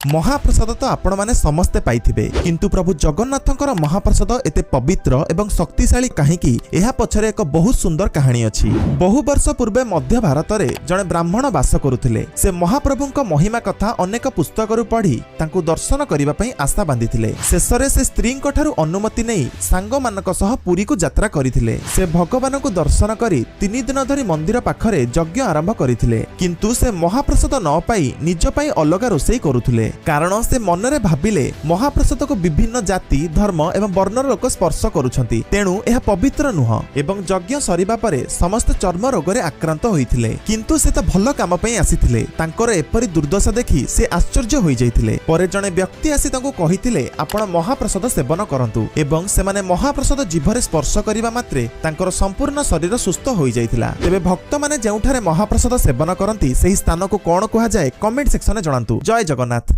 ମହାପ୍ରସାଦ ତ ଆପଣମାନେ ସମସ୍ତେ ପାଇଥିବେ, କିନ୍ତୁ ପ୍ରଭୁ ଜଗନ୍ନାଥଙ୍କର ମହାପ୍ରସାଦ ଏତେ ପବିତ୍ର ଏବଂ ଶକ୍ତିଶାଳୀ କାହିଁକି? ଏହା ପଛରେ ଏକ ବହୁତ ସୁନ୍ଦର କାହାଣୀ ଅଛି। ବହୁ ବର୍ଷ ପୂର୍ବେ ମଧ୍ୟ ଭାରତରେ ଜଣେ ବ୍ରାହ୍ମଣ ବାସ କରୁଥିଲେ। ସେ ମହାପ୍ରଭୁଙ୍କ ମହିମା କଥା ଅନେକ ପୁସ୍ତକରୁ ପଢି ତାଙ୍କୁ ଦର୍ଶନ କରିବା ପାଇଁ ଆଶା ବାନ୍ଧିଥିଲେ। ଶେଷରେ ସେ ସ୍ତ୍ରୀଙ୍କ ଠାରୁ ଅନୁମତି ନେଇ ସାଙ୍ଗମାନଙ୍କ ସହ ପୁରୀକୁ ଯାତ୍ରା କରିଥିଲେ। ସେ ଭଗବାନଙ୍କୁ ଦର୍ଶନ କରି 3 ଦିନ ଧରି ମନ୍ଦିର ପାଖରେ ଯଜ୍ଞ ଆରମ୍ଭ କରିଥିଲେ, କିନ୍ତୁ ସେ ମହାପ୍ରସାଦ ନ ପାଇ ନିଜ ପାଇଁ ଅଲଗା ରୋଷେଇ କରୁଥିଲେ। କାରଣ ସେ ମନରେ ଭାବିଲେ, ମହାପ୍ରସାଦକୁ ବିଭିନ୍ନ ଜାତି, ଧର୍ମ ଏବଂ ବର୍ଣ୍ଣର ଲୋକ ସ୍ପର୍ଶ କରୁଛନ୍ତି, ତେଣୁ ଏହା ପବିତ୍ର ନୁହଁ। ଏବଂ ଯଜ୍ଞ ସରିବା ପରେ ସମସ୍ତେ ଚର୍ମ ରୋଗରେ ଆକ୍ରାନ୍ତ ହୋଇଥିଲେ। କିନ୍ତୁ ସେ ତ ଭଲ କାମ ପାଇଁ ଆସିଥିଲେ। ତାଙ୍କର ଏପରି ଦୁର୍ଦ୍ଦଶା ଦେଖି ସେ ଆଶ୍ଚର୍ଯ୍ୟ ହୋଇଯାଇଥିଲେ। ପରେ ଜଣେ ବ୍ୟକ୍ତି ଆସି ତାଙ୍କୁ କହିଥିଲେ, ଆପଣ ମହାପ୍ରସାଦ ସେବନ କରନ୍ତୁ। ଏବଂ ସେମାନେ ମହାପ୍ରସାଦ ଜିଭରେ ସ୍ପର୍ଶ କରିବା ମାତ୍ରେ ତାଙ୍କର ସମ୍ପୂର୍ଣ୍ଣ ଶରୀର ସୁସ୍ଥ ହୋଇଯାଇଥିଲା। ତେବେ ଭକ୍ତମାନେ ଯେଉଁଠାରେ ମହାପ୍ରସାଦ ସେବନ କରନ୍ତି, ସେହି ସ୍ଥାନକୁ କଣ କୁହାଯାଏ? କମେଣ୍ଟ ସେକ୍ସନରେ ଜଣାନ୍ତୁ। ଜୟ ଜଗନ୍ନାଥ।